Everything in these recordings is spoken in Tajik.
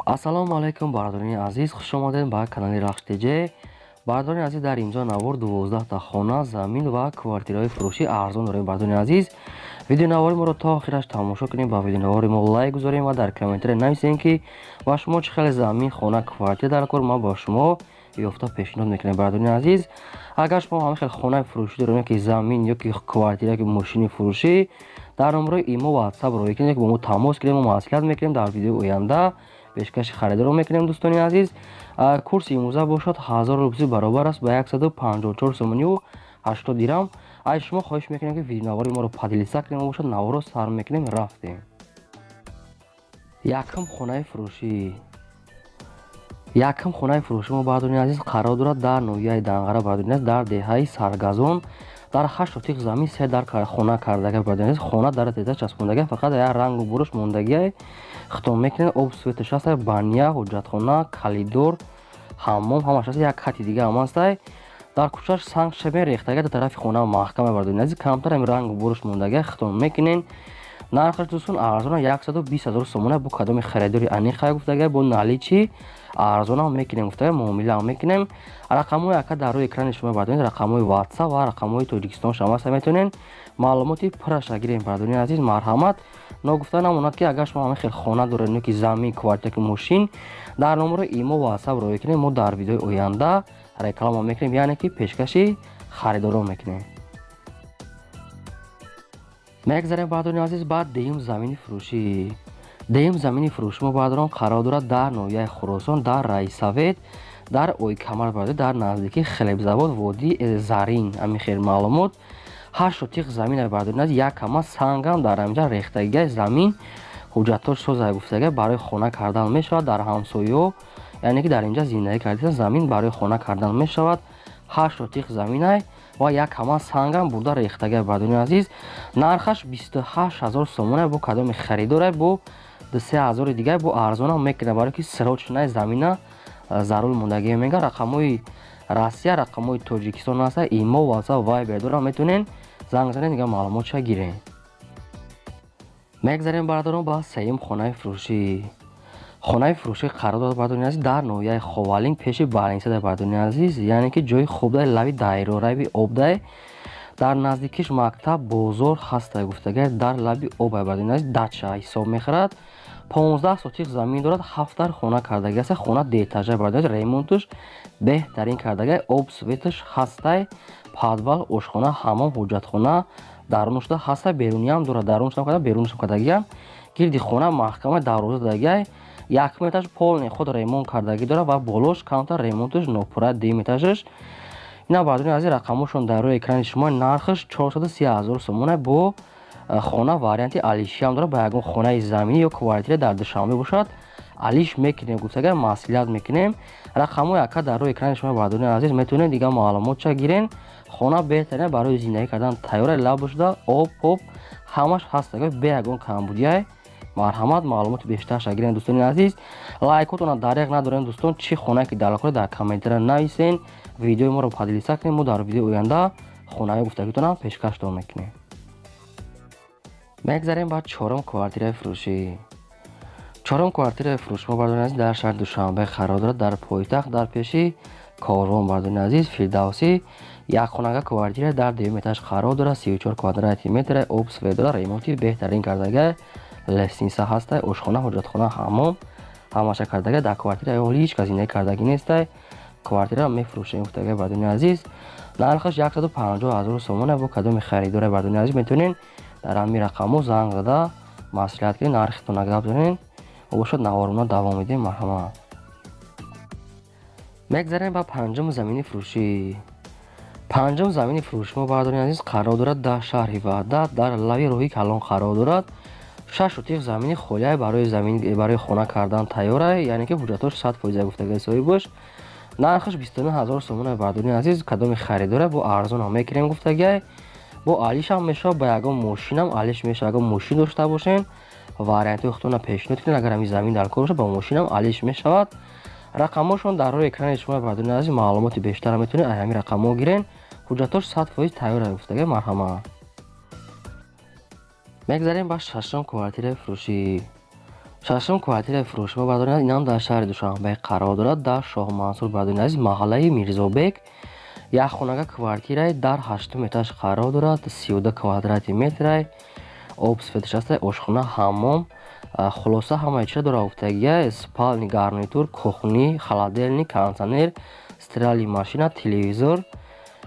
Ассалому алайкум, бародарони азиз, хуш омадед ба канали Рахш ТЖ. Бародарони азиз, дар имзо навор 12 та хона, замин ва квартираҳои фурӯшӣ арзон дорем. Бародарони азиз, видеонавори моро то охираш тамошо кунем, ба видеонавори мо лайк гузорем ва дар комментария нависем, ки ба шумо чӣ хеле замин, хона, квартира дар кор, ма ба шумо ёфта пешниҳод мекунем. Бародарони азиз, агар шумо ҳамин хел хонаи фурӯшӣ дорем, ки замин ё ки квартира, ки мошини фурӯшӣ, дар номерои имо, ватсап роҳӣ кунед, ки бо мо тамос гирем, мо маслиҳат мекунем, дар видеои оянда пешкаши харидоро мекунем. Дӯстони азиз, курси имрӯза бошад 1000 рубли баробар аст ба 154 сомонию 80 дирам. Аз шумо хоҳиш мекунем, ки видеонавори моро поделиться кунем. Бошад, наворро сар мекунем, рафтем. Якум хонаи фурӯшӣ. Якум хонаи фурӯшӣ мо, бародарони азиз, қарор дорад дар ноҳияи Данғара, бародарони азиз, дар деҳаи Саргазон, дар 8 сотиқ замин, се дар хона кардага. Бародарони азиз, хона дар теза часпондага, фақат як рангу буруш мондагиа. Хитом мекунед, об, светаш ҳаст, баня, ҳуҷҷатхона, калидор, ҳаммом ҳамаш ҳаст, як хати дига ҳам ҳастай. Дар кӯчаш санг шабе рехтага, дар тарафи хона маҳкама. Бародарони азиз, камтар ҳами рангу буруш мондага, хитом мекунед. Нархаш, дӯстон, арзона, 120 ҳазор сомона. Бо кадоми харидори аниқа гуфтага, бо наличный арзонам мекунем гуфтага, муомилаам мекунем. Рақамҳои ака дар рӯи экрани шумо бардоред, рақамҳои ватсап ва рақамҳои Тоҷикистон шумо ҳаста, метавонед маълумоти пурраша гирем. Бардорони азиз, марҳамат. Ногуфта намонад, ки агар шумо ҳамин хел хона доред ё ки замин, квартира, ки мошин, дар номерои имо, ватсап роҳӣ кунем, мо дар видеои оянда реклама мекунем, яъне ки пешкаши харидорон мекунем. Мегзарем, бародарони азиз, ба дуюм замини фурӯшӣ. Дуюм замини фурӯшӣ мо, бародарон, қарор дорад дар ноҳияи Хуросон, дар райсовет, дар Ойкамар, бародар, дар наздикии хлебзавод, водии Зарин. Ҳамин хел маълумот. 8 сотиқ замин, бародарони азиз, як кама сангам дар ҳаминҷа рехтагиа. Замин ҳуҷҷатҳош соза гуфтага, барои хона кардан мешавад. Дар ҳамсоё, яъне ки дар инҷа зиндагӣ карда, замин барои хона кардан мешавад. 8 сотиқ заминай ва як кама сангам бурда рехтага. Бародарони азиз, нархаш 28 000 сомона. Бо кадоми харидоре, бо ду-се ҳазори дигар бо арзонам мекунад, барое ки срочный замина зарур мондагӣ мега. Рақамҳои Россия, рақамҳои Тоҷикистон ҳаста, имо, ватсап, вайбер дорам, метавонед занг занед, дига маълумотша гирем. Мегзарем, бародарон, ба сеюм хонаи фурӯшӣ. Хонаи фурӯшӣ қарор дорад, бародарони азиз, дар ноҳияи Ховалинг, пеши больница. Бародарони азиз, яъне ки ҷои хубдай, лаби дайро, лаби обдай, дар наздикиш мактаб, бозор ҳаста гуфтага, дар лаби об, бародарони азиз, дача ҳисоб мехӯрад. 15 сотиқ замин дорад, ҳафтар хона кардагӣ аст. Хона дуэтажа, бародари, ремонтуш беҳтарин кардагӣ, об, светаш ҳастай, подвал, ошхона, ҳамом, ҳуҷҷатхона дарунашда ҳаста, беруниам дорад, дарунашам карда, берунашам кардагиам. Гирди хона маҳкама дарвоза додагиай. Якум этаж полный худ ремонт кардагӣ дорад ва болош камтар ремонтуш нопурра, дуюм этажаш. Ина, бародарони азиз, рақамҳошон дар рӯи экрани шумо. Нархаш 430 000 сомона. Бо хона варианти алишиам дорад, ба ягон хонаи заминӣ ё квартира дар Душанбе бошад, алиш мекунем гуфтага, маслиҳат мекунем. Рақамҳои ака дар рӯи экрани шумо, бародарони азиз, метавонед дига маълумотша гирен. Хона беҳтарин, барои зиндагӣ кардан тайёра, лаб шуда, об поб ҳамаш ҳаст, бе ягон камбудиай. Марҳамат, маълумоти бештарша гирен. Дӯстони азиз, лайкотона дареғ надорем. Дӯстон, чӣ хонае ки дар дар комментария нависен, видеои моро поделиться кунем, мо дар видеои оянда хонаҳои гуфтагитонам пешкаштон мекунем. Мегзарем ба чорум квартираи фурӯшӣ. Чорум квартираи фурӯшӣ мо, бародарони азиз, дар шаҳри Душанбе қарор дорад, дар пойтахт, дар пеши Корвон, бародарони азиз, Фирдавсӣ. Якхонага квартира дар дуюм этаж қарор дорад, 34 квадрати метр, об, свет дорад, ремонти беҳтарин кардага, лестница ҳаста, ошхона, ҳоҷатхона, ҳаммом ҳамаша кардага. Дар квартира ҳеҷ кас зиндагӣ кардагӣ нестай. Квартира мефурӯшем гуфтага. Бародарони азиз, нархаш 150 000 сомона. Бо кадоми харидоре, бародарони азиз, метавонед дар ҳамин рақамҳо занг зада, маслиҳат кунед, нархитона гап занед. Бошад, наворона давом медиҳем, марҳамат. Мегзарем ба панҷум замини фурӯшӣ. Панҷум замини фурӯши мо, бародарони азиз, қарор дорад дар шаҳри Ваҳдат, дар лаби роҳи калон қарор дорад. 6 сотиқ замини холиай, барои замин, барои хона кардан тайёрай, яъне ки ҳуҷҷатҳош 100% гуфтагаи соҳибош. Нархаш 29 000 сомона. Бародарони азиз, кадоми харидоре, бо арзонам мекунем гуфтагиай, бо алишам мешавад, ба ягон мошинам алиш мешавад. Ягон мошин дошта бошен, вариантҳои худтонро пешниҳод кунед. Агар ҳамин замин дар кор бошад, ба мошинам алиш мешавад. Рақамҳошон дар рӯи экрани шумо, бародарони азиз, маълумоти бештарро метавонед аз ҳамин рақамҳо гирен. Ҳуҷҷатҳош 100% тайёр гуфтага, марҳамат. Мегзарем ба шашум квартираи фурӯшӣ. Шашум квартираи фурӯши мо, бардорини азиз, инам дар шаҳри Душанбе қарор дорад, дар Шоҳмансур, бардорини азиз, маҳаллаи Мирзобек. Як хонага квартираи дар ҳаштум этаж қарор дорад, 32 квадрати метрай, об светаш ҳастай, ошхона, ҳаммом, хулоса ҳамаи чиза дора гуфтагия: спальный гарнитур, кухни, холодильник, кондиционер, стиральный машина, телевизор.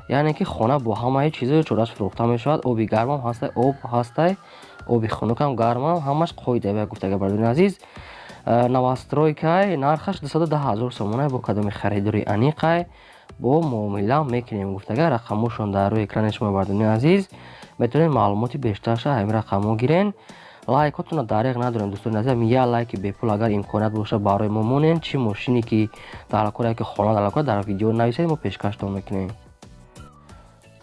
Яъне ки хона бо ҳамаи чизои чораш фурӯхта мешавад. Оби гармам ҳастай, об ҳастай, оби хунукам, гармам, ҳамаш қоида гуфтага, бардорини азиз. Новостройкай, нархаш 210 000 сомонай. Бо кадоми харидори аниқай, бо муомила мекунем гуфтага. Рақамошон дар рӯи экрани шумо, бардорини азиз, метавонед маълумоти бештарша ҳамин рақамҳо гирен. Лайкотонро дареғ надорем, дӯстони азиз. Як лайки бепул агар имконият боша, барои мо монен. Чӣ мошине ки дар кора, ки хона дар кора, дар видео нависед, мо пешкаштон мекунем.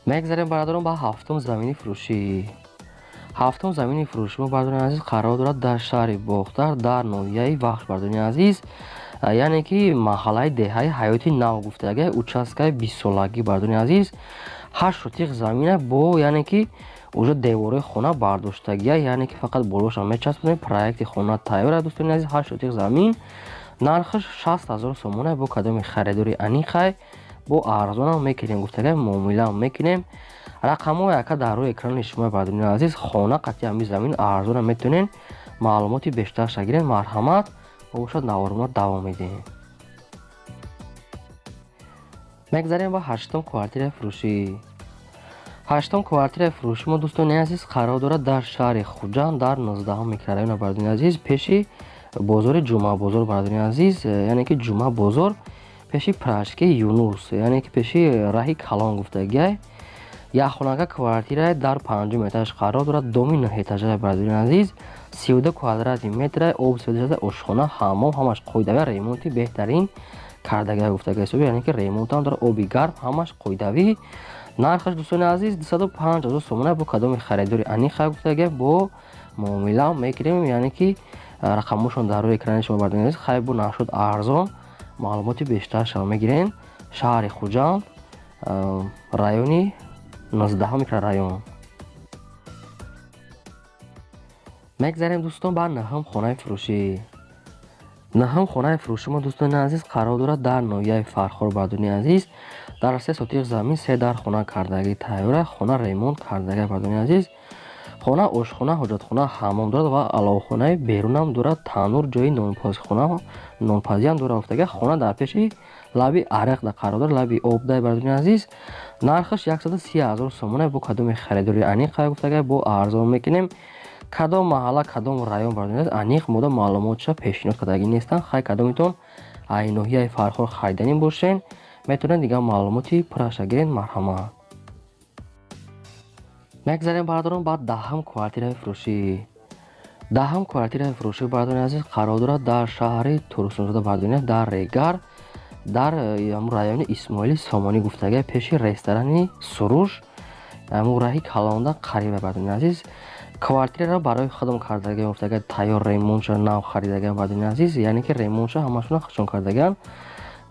Мегзарем, бародарон, ба ҳафтум замини фурӯшӣ. Ҳафтум замини фурӯши мо, бардорони азиз, қарор дорад дар шаҳри Бохтар, дар ноҳияи Вахш, бардорони азиз, яъне ки маҳаллаи деҳаи Ҳаёти Нав гуфтага. Участкаи 20-солагӣ, бардорони азиз, 8 сотих замина бо, яъне ки уже деворҳои хона бардоштагия, яъне ки фақат болоша мечаспонем, проекти хона тайёр аст, дӯстони азиз. 8 сотих замин, нархаш 60 000 сомона. Бо кадоми харидори аниқай, бо арзонам мекунем гуфтага, муомилаам мекунем. Рақамҳои ака дар рӯи экрани шумо, бардорони азиз. Хона қатъи ҳамин замин арзона, метавонед маълумоти бештарша гиред. Марҳамат, мо бошад наворона давом медиҳем. Мегзарем ба ҳаштум квартираи фурӯшӣ. Ҳаштум квартираи фурӯши мо, дӯстони азиз, қарор дорад дар шаҳри Хуҷанд, дар 19-ум микрорайона, бардорони азиз, пеши бозори Ҷумъабозор, бардорони азиз, яъне ки Ҷумъабозор, пеши прачкаи Юнус, яъне ки пеши раҳи калон гуфтагиай. Якхонага квартира дар панҷум этаж қарор дорад, доми нӯҳэтажа, бардорони азиз, 32 квадрати метра, об свет, ошхона, ҳаммом, ҳамаш қоидавӣ, ремонти беҳтарин кардагия гуфтага ҳисоби, яъне ки ремонтам дорад, оби гарм, ҳамаш қоидавӣ. Нархаш, дӯстони азиз, 205 000 сомона. Бо кадоми харидори аниқа гуфтага, бо муомила мекунем, яъне ки рақамҳошон дар рӯи экрани шумо, бардорони азиз. Хайр, бо нашуд арзон, маълумоти бештаршава мегирен. Шаҳри Хуҷанд, райони 19-ум микрорайон. Мегзарем, дӯстон, ба наҳум хонаи фурӯшӣ. Наҳум хонаи фурӯши мо, дӯстони азиз, қарор дорад дар ноҳияи Фархор, бардорони азиз, дар 3 сотих замин, се дар хона кардагӣ тайёра, хона ремонт кардагӣ, бардорони азиз. Хона ошхона, ҳоҷатхона, ҳаммом дорад ва аловхонаи берунам дорад, танур, ҷои нонпазхона, нонпазиам дорад гуфтага. Хона дар пеши лаби ариқ қарор дорад, лаби об дай, бардорони азиз. Нархаш 130 000 сомона. Бо кадоми харидори аниқ гуфтага, бо арзон мекунем. Кадом маҳалла, кадом район, бардорони азиз, аниқ мода маълумотша пешниҳод кардагӣ нестанд. Хай, кадомитон ай ноҳияи Фархор хариданӣ бошен, метавонед дигар маълумоти пурраша гиред. Марҳамат. Мегзарем, бародарон, ба даҳум квартираи фурӯшӣ. Даҳум квартираи фурӯшӣ, бардорони азиз, қарор дорад дар шаҳри Турсунзода, бардорони, дар Регар, дар райони Исмоили Сомонӣ гуфтага, пеши ресторани Суруш, ҳамун раҳи калонда қариба, бардорони азиз. Квартираро барои худам кардагиам гуфтага, тайёр ремонтша нав харидагиам, бардорони азиз, яъне ки ремонтша ҳамашона худшон кардагиам.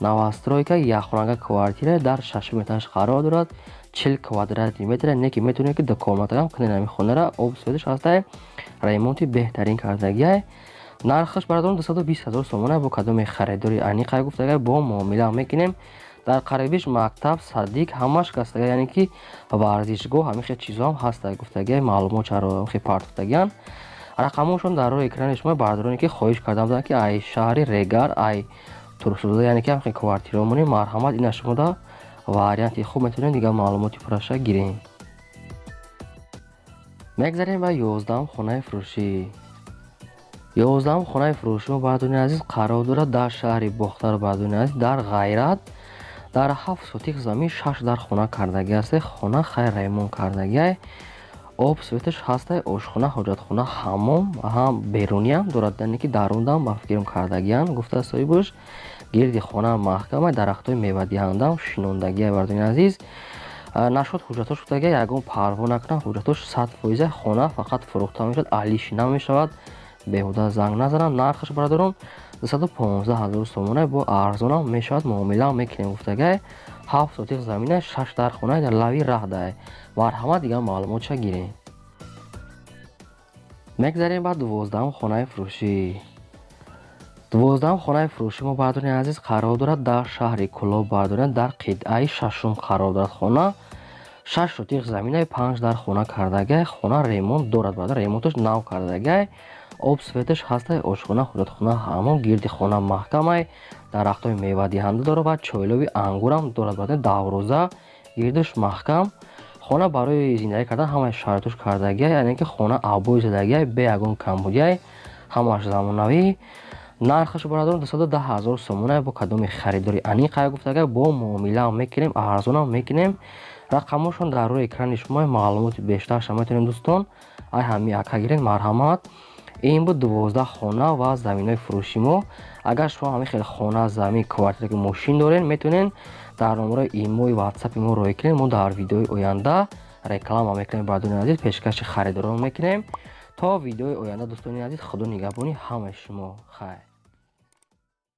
Новостройка, якхонага квартира дар шашум этаж қарор дорад, 40 квадрати метра, не ки метавонед ки дукомнатаам кунед ҳамин хонара. Об светаш ҳастай, ремонти беҳтарин кардагиай. Нархаш, бародарон, 220 000 сомона. Бо кадоми харидори аниқа гуфтага, бо муомила мекунем. Дар қарибиш мактаб, садик, ҳамаш гастага, яъне ки варзишгоҳ, ҳамин хел чизоам ҳаста гуфтагиай. Маълумот чаро хел партофтагиан. Рақамҳошон дар рӯи экрани шумо. Бародароне ки хоҳиш карда буданд, ки ай шаҳри Регар, ай Турсунзода, яъне ки ҳамхел квартирао монем, марҳамат, ина шумода варианти хуб, метавонед дигар маълумоти пурраша гирем. Мегзарем ба 11-ум хонаи фурӯшӣ. 11-ум хонаи фурӯши мо, бардорони азиз, қарор дорад дар шаҳри Бохтар, бардорони азиз, дар Ғайрат, дар 7 сотих замин, шаш дар хона кардагӣ аст. Хона хайр ремонт кардагиай, об светаш ҳастай, ошхона, ҳоҷатхона, ҳаммом ҳам беруниам дорад, яъне ки дарундам ба фикрм кардагиан гуфта соҳибаш. Гирди хона маҳкама, дарахтҳои мевадиҳандаам шинондагиай, бардорони азиз. Нашуд ҳуҷҷатҳош гуфтагиай, ягон парво накунам, ҳуҷҷатҳош 100%. Хона фақат фурӯхта мешавад, алиш намешавад, беҳуда занг назананд. Нархаш, бародарон, 215 000 сомона, бо арзонам мешавад, муомилаам мекунем гуфтагиай. 7 сотих замина, шаш дар хона дар лави раҳдай. Марҳамат, дигар маълумотша гирем. Мегзарем ба 12-ум хонаи фурӯшӣ. 12-ум хонаи фурӯши мо, бардорони азиз, қарор дорад дар шаҳри Кӯлоб, бардорон, дар қитъаи шашум қарор дорад хона. 6 сотих заминаи, панҷ дар хона кардагай. Хона ремонт дорад, бародар, ремонташ нав кардагай. Об, светаш ҳастай, ошхона, ҳоҷатхона, ҳамон гирди хона маҳкамай, дарахтҳои мевадиҳанда дорад ва чойлови ангурам дорад, бародар. Давроза гирдаш маҳкам. Хона барои зиндагӣ кардан ҳамаи шароитош кардагиай, яъне ки хона обои задагиай, бе ягон камбудиай, ҳамааш замонавӣ. Нархаш, бародарон, 210 000 сомона. Бо кадоми харидори аниқ гуфтагай, бо муомилаам мекунем, арзонам мекунем. Рақамошон дар рӯи экрани шумо. Маълумоти бештарша метавонем, дӯстон, ай ҳами ака гирен, марҳамат. Ин буд 12 хона ва заминҳои фурӯши мо. Агар шумо ҳамин хел хона, замин, квартира, мошин дорен, метавонен дар номерои имои ватсапи мо роҳӣ кунед. Мо дар видеои оянда реклама мекунем, бародарони азиз, пешкаши харидорон мекунем. То видеои оянда, дӯстони азиз, худо нигаҳбони ҳамаи шумо. Хайр.